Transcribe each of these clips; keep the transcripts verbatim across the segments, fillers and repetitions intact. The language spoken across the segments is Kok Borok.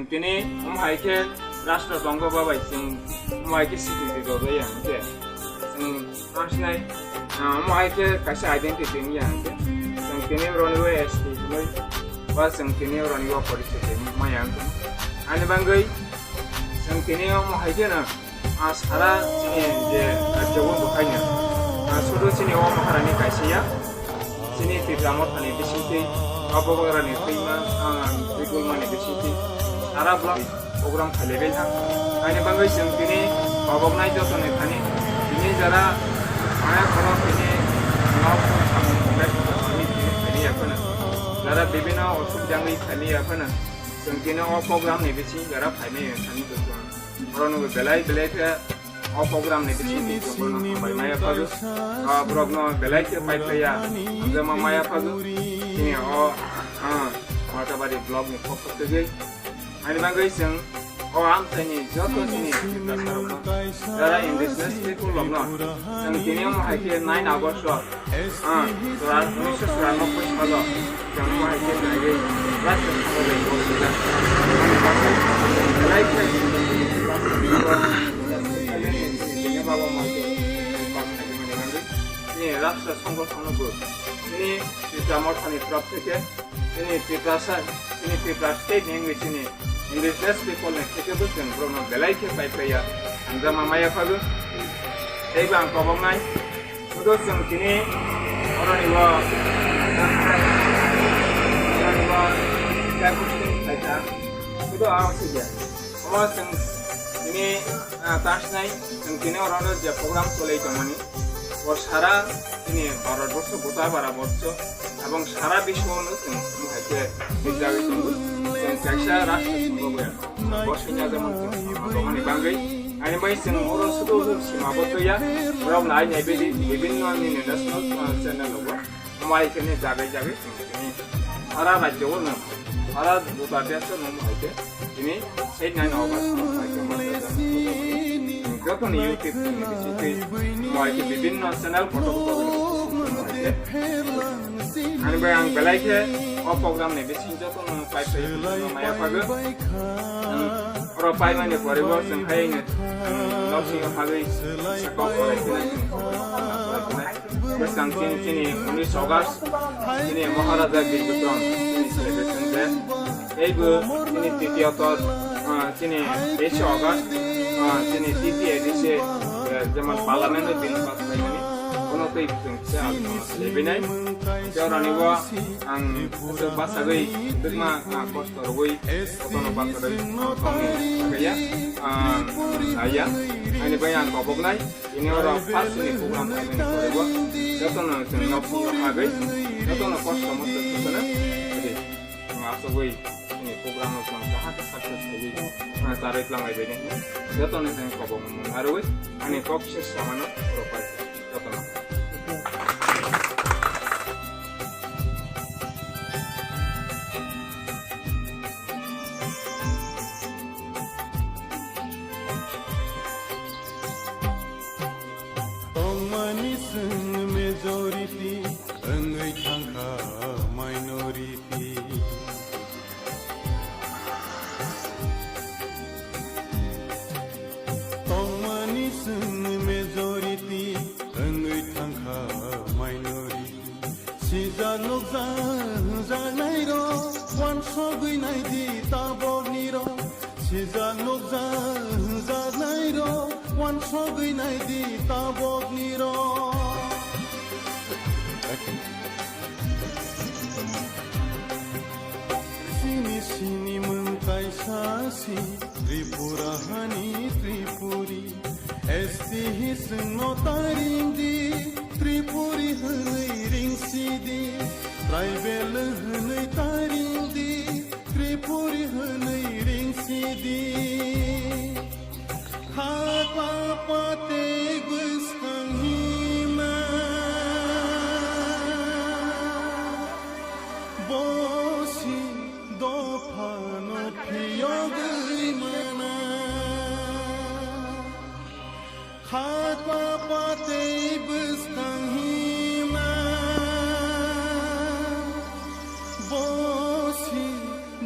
Tini omo hai khe rashtra tongo ba bai chwng omo hai khe sikriti rwjak ya hwnkhe chwng tang sinai, ah, omo hai khe kaisa identity wngya hwnkhe chwng tini oroni o S T hinwi ba chwng tini oroni o porichoti maya wngkha. Ani bagwi chwng tini omo hai kheno, ah, sara chini je rajyo o bwkhaino, ah, sudu chini o Maharani kaisa ya. Chini Tipra Mothani bisingtwi, Babugrani twima, ah, twigulmani bisingtwi, sara block program khailaibai thang. Ani bagwi chwng tini koboknai jotoni thani, tini jara maya khorok tini nok samung khlai tini khailai ya phano. Jara bibino osuk jangwi khailai ya phano. Chwng tini o program ni bising jara phaimai ya thani to chwng. Borokno belai belai khe o program ni bising twi chwng borokno hambai maya phago. O borokno belai khe pai phlaiya, hamjakma maya phago. Chini o, ah, Matabari block ni pokho twi. Ani bagwi chwng o amchaini joto chini Tiprasarokno, jara indigenous people rokno, chwng tini omo hai khe nine August o, ah, chwra-, unisho chwranobbai salo chwng omo hai khe khlaiwi Russia thangwi bai bo swijak. Ani bagwi belai khe chini Russia songgothonno bo chini Tipra Mothani torop theke chini Tiprasa, chini Tipra state ni wngwi chini indigenous people ni theke bo chwng borokno belai khe pai phlaiya, hamjakma maya phago. Teibo ang koboknai, sudu chwng tini oroni o, oroni o, sudu ang sijak. Omo chwng tini, ah, tang sinai chwng tini oro je program cholai tongmani, o sara tini Bharat borsho, gota Bharat borsho, ebong sara biswo no chwng omo hai khe rijagwi tongo. Chwng kaisa rashtra songbo bo ya. Bo senya jemon chwng tongmani bagwi. Ani bai chwng oro sudu sima bo toya, borok nai nai bidi bibinno nini national, ah, channel rogo. Omo hai khe ni jagwi jagwi chwng tini sara rajyo o no, sara gota desh o no hai khe tini sei nine August no hai khe ma jotoni YouTube ni bisingtwi omo hai khe bibinno channel kotor kotor ni bisingtwi omo hai khe. Ani bai ang belai khe o program ni bising joto no pai pai maya phago. Oro pai mani pore bo chwng hai no, nok singo hagwi sa kok korai khe nai. Bwskang chini, chini unis August, chini Maharaja Bir Bikram, chini celebration day. Teibo chini titiyo tor, ah, chini teis August, ah, chini T T A D C, eh, jemon parliament o bill pass khlaimani, bono twi chwng se alochona khlaibinai. Tei oroni bo ang bwswk bachagwi twkma, ah, kosto rwui, kotono bachagwi tongni bagwi ya, ah, saya. Ani bai ang koboknai. Tini oro first ni program khaimani pore bo jotono chwng nok simi hagwi jotono kosto mosto khwlano ri. Chwng asugwi chini program no chwng kaham khe success khaiwi, ah, charwi tlanglai bai nai. Jotono chwng kobong mung arwi ani kok se samano oro pai jotono. Tongmani chwng majority, wngwi thangkha minority. Tongmani chwng majority, wngwi thangkha minority. Sijak nukjak hwnjaknairok, wansugwi naidi taboknirok. Sijak nukjak hwnjaknairok, wansugwi naidi taboknirok. Sini sini mwng kaisa si, Tripura hani Tripuri. S T hi chwngno ta ringdi, Tripuri hwnwi ringsidi. Tribal hwnwi ta ringdi, Tripuri hwnwi ringsidi. Khakpa patei bwskang hima, bosi dophano phiyogwi mana. Khakpa patei bwskang hima, bosi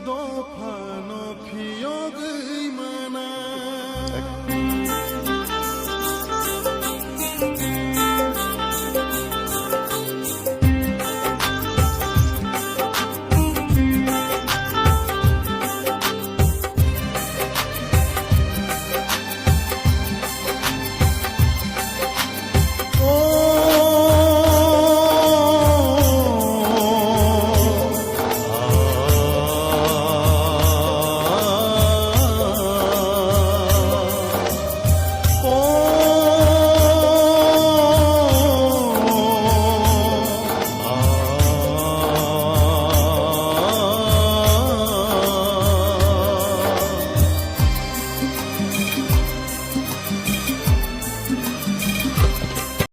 dophano phiyo.